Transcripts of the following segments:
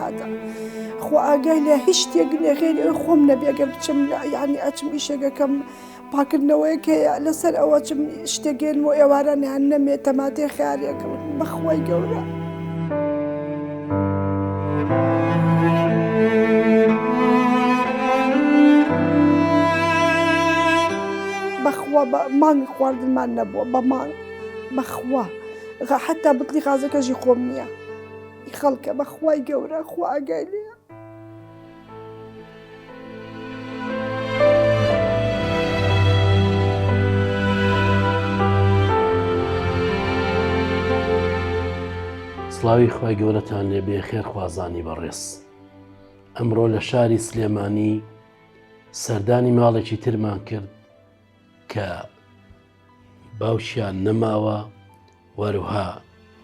سەعاتە خوا ئاگای لە هیچ شتێک نییە غێری ئەوی خۆم نەبێ گەر بچم لە یعنی ئەچم ئیشێکەکەم پاکردنەوەیەک هەیە لەسەر ئەوە چم شتێک گەێنم و ئێوارانیان نەمێ تەماتەی خیارێکم بەخوای گەورە. بەخوا بە مانگ خواردنمان نەبووە بە مانگ بەخوا حتا بتڵی غازەکەژی خۆم نییە خەڵکە بەخوای گەورە خوا ئاگای لێیە. سڵاوی خوای گەورەتان لێبێ خێرخوازانی بەڕێز ئەمڕۆ لە شاری سلێمانی سەردانی ماڵێکی ترمان کرد کە باوکیان نەماوە وەروها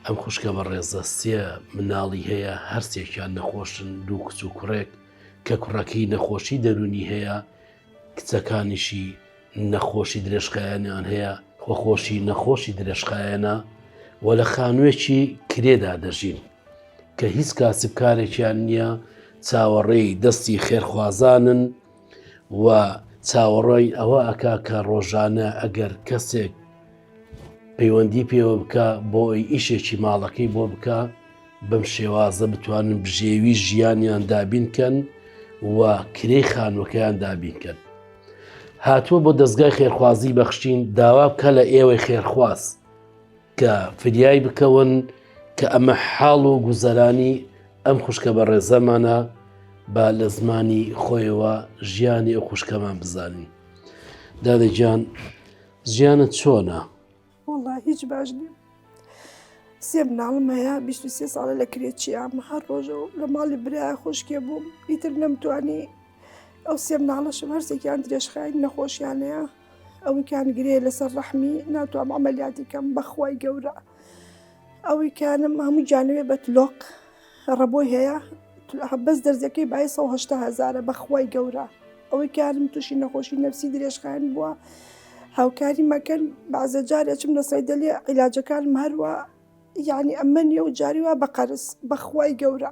ئەم خوشکە بەڕێزە سێ مناڵی هەیە هەرسێکیان نەخۆشن دوو کچ و کوڕێک کە کوڕەکەی نەخۆشی دەرونی هەیە کچەکانیشی نەخۆشی درێژخایەنیان هەیە خۆخۆشی نەخۆشی درێژخایەنە و لە خانوویەکی کرێدا دەژین کە هیچ کاسبکارێکیان نییە چاوەڕێی دەستی خێرخوازانن و چاوەڕۆی ئەوە ئەکا کە ڕۆژانە ئەگەر کەسێک پەیوەندی پێوە بکە بۆ ئەوی ئیشێکی ماڵەکەی بۆ بکە بەم شێوازە بتوانن بژێوی ژیانیان دابین کەن و کرێی خانوەکەیان دابین کەن هاتووە بۆ دەستگای خێرخوازی بەخشین داوا بکە لە ئێوەی خێرخواز کە فریای بکەون کە ئەمە حاڵ و گوزەرانی ئەم خوشکە بەڕێزەمانە با لە زمانی خۆیەوە ژیانی ئەو خوشکەمان بزانین دادە گیان ژیانت چۆنە؟ وەڵا هیچ باش نیم سێ مناڵم هەیە 23 ساڵە لە کرێچیام هەر ڕۆژە و لە ماڵی برای خۆشکێ بووم ئیتر نەمتوانی ئەو سێ مناڵەشم هەرسێکیان درێژخایەن نەخۆشیانەیە ئەوەکان گرێ لەسەر ڕەحمی ناتوانم عملیاتی کەم بەخوای گەورە ئەوەی کانم هەموو جانەوێ بە تلۆق ڕەبۆی هەیە بەس دەرزەکەی بای 180 هزارە بەخوای گەورە ئەوەی کارم تووشی نەخۆشی نەفسی درێژخایەن بووە هاوکاری مەکەن بازە جار ئەچم لە سەیدەلی عیلاجەکانم هەروە یعنی ئەمە نیە و جاری وا بە قەرز بەخوای گەورە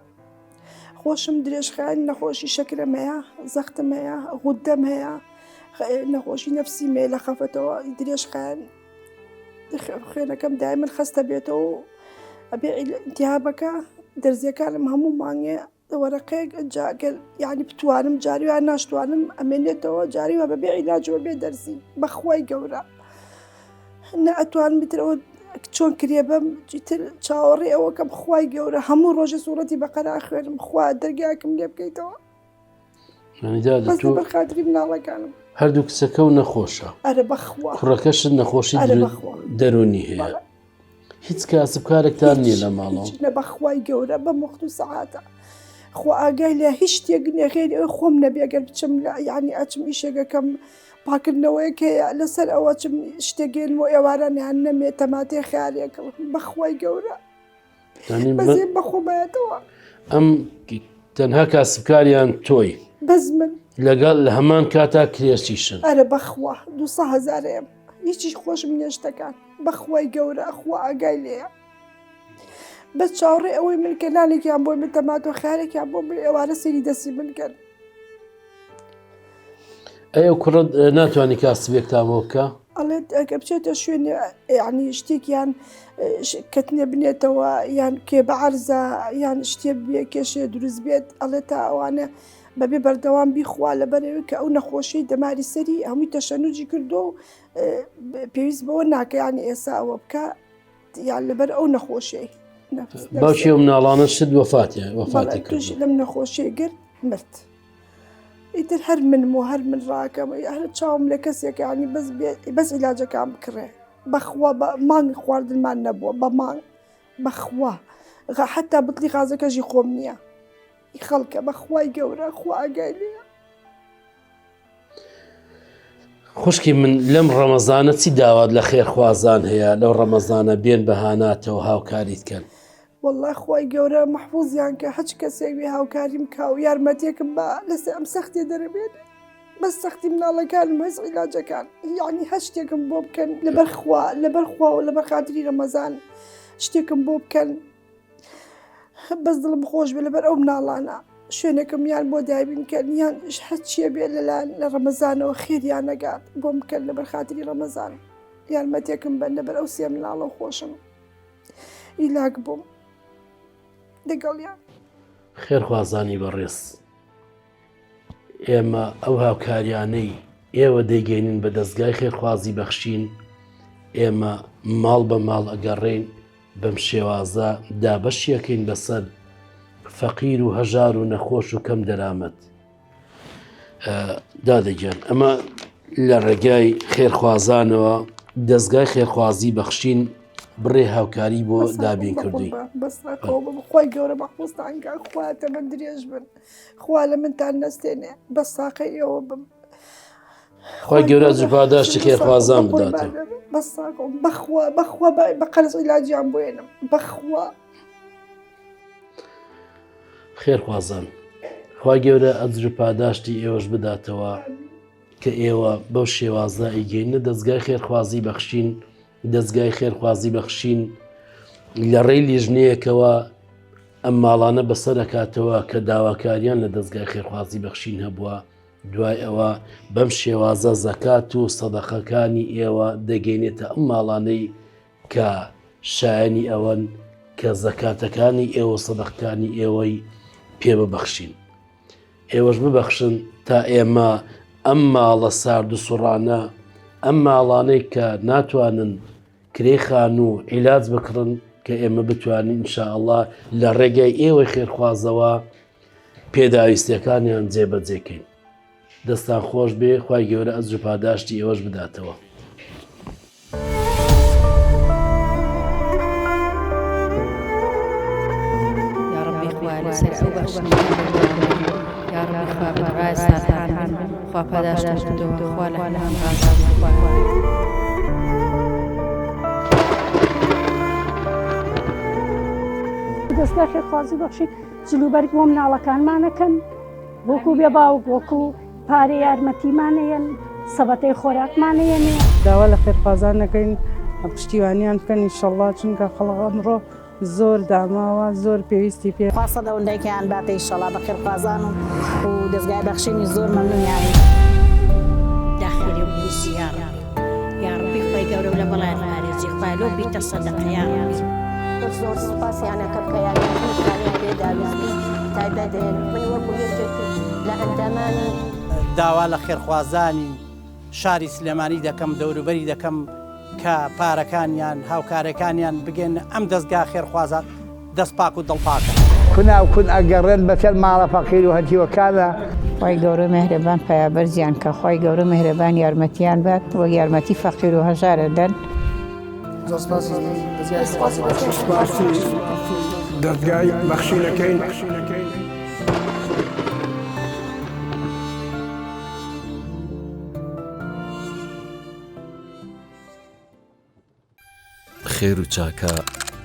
خۆشم درێژخایەن نەخۆشی شەکرم هەیە زەختم هەیە غودەم هەیە نەخۆشی نەفسی مێ لە خەفەتەوە درێژخایەن خوێنەکەم دایمن خەستە بێتەوە ئەبێ ئیلتیهابەکە دەرزیەکانم هەموو مانگێ وەرەقەیەک ئەجا گەر یعنی بتوانم جاری وا ناشتوانم ئەمێنێتەوە جاری وا بەبێ عیلاجەوە بێ دەرزی بەخوای گەورە نە ئەتوانم ئیتر ئەوە چۆن کرێ بەم چیتر چاوەڕێ ئەوەکەم خوای گەورە هەموو ڕۆژە سوڕەتی بەقەرا خوێنم خوا دەرگاکم لێ بکەیتەوە بەس لەبەر خاتری مناڵەکانم. هەردوو کچەکە و نەخۆشە. ئەرە بەخوا. کوڕەکەشت نەخۆشی دەروونی هەیە. هیچ کاسبکارێکتان نییە لە ماڵەوە؟ نە بەخوای گەورە بەم وەخت و سەعاتە. خوا ئاگای لە هیچ شتێک نییە غێری ئەوی خۆم نەبێ گەر بچم لە یعنی ئەچم ئیشێکەکەم پاکردنەوەیەک هەیە لەسەر ئەوە چم شتێک گەێنم و ئێوارانیان نەمێ تەماتەی خیارێکم بەخوای گەورە. بەزێ بەخۆمایەتەوە ئەم تەنها کاسبکاریان تۆی بەس من لەگەڵ لە هەمان کاتا کرێچیشن ئەرە بەخوا دو هزارەیەم هیچیش خۆشم نێشتەکان بەخوای گەورە ئەخوا ئاگای لێیە بەس چاوەڕێ ئەوەی من کە نانێکیان بۆ من تەماتۆ خیارێکیان بۆ من ئێوارە سەیری دەستی من کەن ئەی ئەو کوڕە ناتوانانی کاسبێکتان بۆ بکە؟ ئەڵێت ئەگە بچێتە شوێنێ یعنی شتێکیان کەتنێ بنێتەوە یان کێ بە عەرزە یان شتێ بێ کێشێ دروست بێت ئەڵێت تا ئەوانە بەبێ بەردەوام بیخوا لەبەرەوەی کە ئەو نەخۆشی دەماری سەری هەمووی تەشەنوجی کردو و پێویست بەوە ناکە یعنی ئێسا ئەوە بکە یان لەبەر ئەو نەخۆشیەی باوکی ئەو مناڵانە شت وەفاتیان وەفاتی تووشی لەم نەخۆشیە گرت مرد. ئیتر هەر منم و هەر من ڕاکەم هەر چاوم لە کەسێک ینی بەس بەس عیلاجەکان بکڕێ بەخوا بە مانگ خواردنمان نەبووە بە مانگ بەخوا حتا بتڵی غازەکەژی خۆم نییە خەڵکە بەخوای گەورە خوا ئاگای لێیە. خوشکی من لەم ڕەمەزانە چی داوات لە خێرخوازان هەیە لەو ڕەمەزانە بێن بە هاناتەوە هاوکاریت کەن؟ وەڵا خوای گەورە مەحفوزیان کە هەچ کەسێک بێ هاوکاریم کا و یارمەتێکم با لەسەر ئەم سەختیە دەربێنێ بەس سەختی مناڵەکانم هەست عیلاجەکان یعنی هەر شتێکم بۆ بکەن لەبەر خوا لەبەر خوا و لەبەر خاتری ڕەمەزان شتێکم بۆ بکەن. بەس دڵم خۆش بێ لەبەر ئەو مناڵانە شوێنێکم یان بۆ دابین کەن یان هەرچیە بێ لەلایەن لە ڕەمەزانەوە خێریان نەگات بۆم بکەن لەبەر خاتری ڕەمەزان یارمەتێکم بەن لەبەر ئەو سێ مناڵە خۆشم ئیلاک بووم لەگەڵیان. خێرخوازانی بەڕێز ئێمە ئەو هاوکاریانەی ئێوە دەیگەینن بە دەزگای خێرخوازی بەخشین ئێمە ماڵ بە ماڵ ئەگەڕێین بەم شێوازە دابەشیەکەین بەسەر فەقیر و هەژار و نەخۆش و کەم دەرامەت دادە گیان ئەمە لە ڕێگای خێرخوازانەوە دەستگای خێرخوازی بەخشین بڕێ هاوکاری بۆ دابین کردووی خۆی گەورە بەخۆستانکە خوا تەمەن درێژ بن خوا لە منتان نەستێنێ بە ساقەی ئێوە بم خی گەورە جوپاداشتی خێرخوازان بداتەوە بەساقم بەخوا بەخوا بە قەرز عیلاجیان بۆێنم بەخوا خێرخوازان خوای گەورە ئەجر و پاداشتی ئێوەش بداتەوە کە ئێوە بەو شێوازە ئەیگەینە دەستگای خێرخوازی بەخشین دەستگای خێرخوازی بەخشین لە ڕێی لیژنەیەکەوە ئەم ماڵانە بەسەرەکاتەوە کە داواکاریان لە دەستگای خێرخوازی بەخشین هەبووە دوای ئەوە بەم شێوازە زەکات و سەدەقەکانی ئێوە دەگەینێتە ئەم ماڵانەی کە شایەنی ئەوەن کە زەکاتەکانی ئێوە و سەدەقەکانی ئێوەی پێ ببەخشین. ئێوەش ببەخشن تا ئێمە ئەم ماڵە سارد و سوڕانە، ئەم ماڵانەی کە ناتوانن کرێی خانوو و عیلاج بکڕن، کە ئێمە بتوانین ان شاء اللە لە ڕێگای ئێوەی خێرخوازەوە پێداویستیەکانیان جێبەجێ کەین. دەستان خۆش بێ خوای گەورە ئەجر و پاداشتی ئێوەش بداتەوە. یاڕەبی خوا لەسەر ئەو بەخشینە بەردەوام بن یاڕەبی خوا بە دوعای سالحان بن خوا پاداشتت بدەوە خوا لە هەمووان ڕازی بێت خوا. دەزگای خێرخوازی بەخشین جلوبەرگ بۆ مناڵەکانمان ئەکەن. وەکو بێ باوک وەکو پارە یارمەتیمان ئەیەن سەبەتەی خۆراکمان ئەیەنێ. داوا لە خێرخوازان دەکەین پشتیوانیان بکەن ئیشەڵا چونکە خەڵک ئەمڕۆ زۆر داماوە زۆر پێویستی پێ. خوا سەد ئەوەندەیکەیان باتێ ئیشەڵا بە خێرخوازان و دەزگای بەخشینی زۆر مەمنونیانین. داخیلی و بیسی یاڕەبی یاڕەبی خوای گەورە و لە بەڵایان پارێزی خوایە لۆ بیتە سەدەقە یاڕەبی. زۆر سوپاسیان ئەکەم کە یارمەتیم خانیان پێداویستی تایبەت دەیەن من وەکو یەکێک لە ئەندامانی. داوا لە خێرخوازانی شاری سلێمانی دەکەم دەوروبەری دەکەم کە پارەکانیان هاوکارەکانیان بگەنە ئەم دەزگا خێرخوازە دەست پاک و دڵ پاکە. کوناو کون ئەگەڕێن بەسەر ماڵە فەقیر و هەتیوەکانا. خوای گەورە مێهرەبان پایەبەرزیان کا خوای گەورە مێهرەبان یارمەتیان بات وەک یارمەتی فەقیر و هەژار ئەدەن. زۆر سپاسی دەزگای خێرخوازی بەخشین. سپاسی دەزگای بەخشین ئەکەین. خێر و چاکە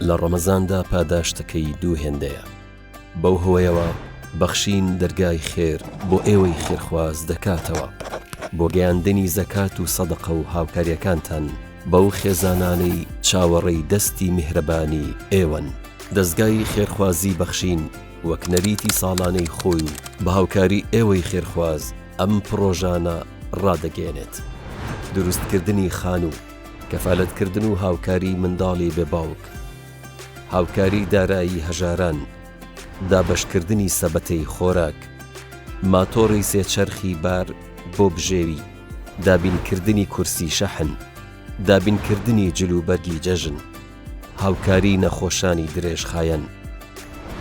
لە ڕەمەزاندا پاداشتەکەی دوو هێندەیە، بەو هۆیەوە بەخشین دەرگای خێر بۆ ئێوەی خێرخواز دەکاتەوە بۆ گەیاندنی زەکات و سەدەقە و هاوکاریەکانتان بەو خێزانانەی چاوەڕێی دەستی میهرەبانی ئێوەن. دەزگای خێرخوازی بەخشین وەک نەریتی ساڵانەی خۆی و بە هاوکاری ئێوەی خێرخواز ئەم پڕۆژانە ڕادەگەیەنێت، دروستکردنی خانوو، کەفالەتکردن و هاوکاری منداڵی بێ باوک، هاوکاری دارایی هەژاران، دابەشکردنی سەبەتەی خۆراک، ماتۆڕی سێ چەرخی بار بۆ بژێوی، دابینکردنی کورسی شەحن، دابینکردنی جلوبەرگی جەژن، هاوکاری نەخۆشانی درێژخایەن،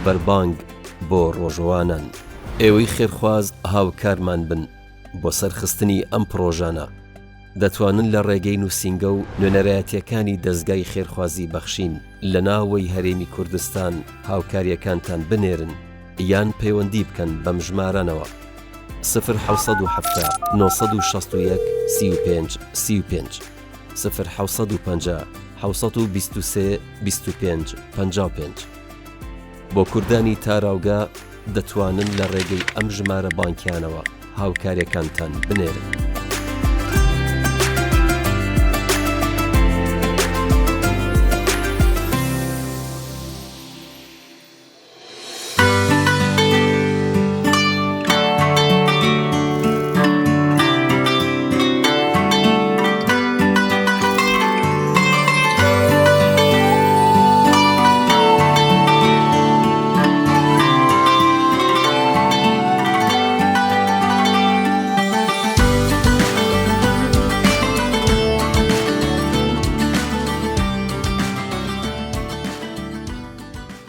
بەربانگ بۆ ڕۆژووانان. ئێوەی خێرخواز هاوکارمان بن بۆ سەرخستنی ئەم پڕۆژانە. دەتوانن لە ڕێگەی نووسینگە و نوێنەرایەتییەکانی دەزگای خێرخوازی بەخشین لە ناوەی هەرێمی کوردستان هاوکارییەکانتان بنێرن یان پەیوەندی بکەن بەم ژمارانەوە، سفر 770 961 35 35 سفر 750 723 25 55. بۆ کوردانی تاراوگە دەتوانن لە ڕێگەی ئەم ژمارە بانکیانەوە هاوکاریەکانتان بنێرن.